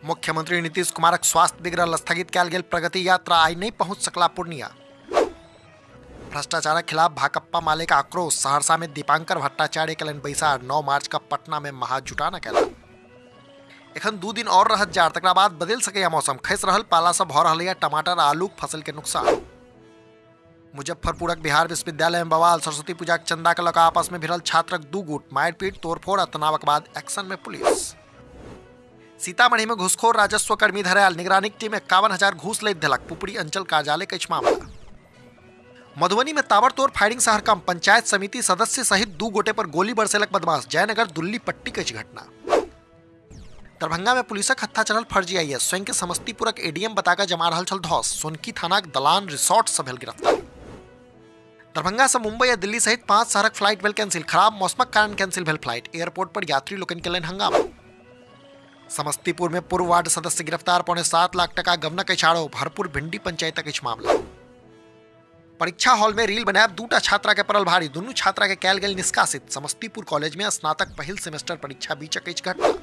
मुख्यमंत्री नीतीश कुमारक स्वास्थ्य बिगड़ल, स्थगित कयल गेल प्रगति यात्रा, आइ नहि पहुंच सकला पूर्णिया। भ्रष्टाचारक खिलाफ भाकपा माले का आक्रोश, सहरसा में दीपांकर भट्टाचार्य कयलनि बैसार, 9 मार्च का पटना में महाजुटानक ऐलान। एखन 2 दिन और रहत जाड़, तकरा बाद बदलि सकैया मौसम, खसि रहल पाला सँ भऽ रहल यऽ टमाटर आ आलूक फसल के नुकसान। मुजफ्फरपुरक बिहार विश्वविद्यालय में बवाल, सरस्वती पूजाक चंदा के लऽ कऽ आपस में भिड़ल छात्रक 2 गुट, मारिपीट, तोड़फोड़ आ तनावक बाद एक्शन में पुलिस। सीतामढ़ी में घूसखोर राजस्व कर्मी धरायल, निगरानीक टीम 51,000 घूस लैत धेलक, पुपरी अंचल कार्यालय के अछि मामला। मधुबनी में ताबड़तोड़ फायरिंग से हड़कंप, पंचायत समिति सदस्य सहित 2 गोटे पर गोली बरसेलक बदमाश, जयनगर दुल्ली पट्टी के अछि घटना। दरभंगा में पुलिसक हत्था चढ़ल फर्जी आईएएस, स्वयं के समस्तीपुरक एडीएम बताकर जमा रहल छल धौस, सोनकी थानाक दलान रिसोर्ट से भेल गिरफ्तारी। दरभंगा से मुंबई आ दिल्ली सहित 5 शहरक फ्लाइट भेल कैंसिल, खराब मौसमक कारण कैंसिल भेल फ्लाइट, एयरपोर्ट पर यात्री लोकनि केलनि हंगामा। समस्तीपुर में पूर्व वार्ड सदस्य गिरफ्तार, 6.75 लाख टका गबनक अछि आरोप, हरपुर भिंडी पंचायतक अछि मामला। परीक्षा हॉल में रील बनायब 2टा छात्रा के पड़ल भारी, दुनू छात्रा के कयल गेल निष्कासित, समस्तीपुर कॉलेज में स्नातक पहिल सेमेस्टर परीक्षा बीचक अछि घटना।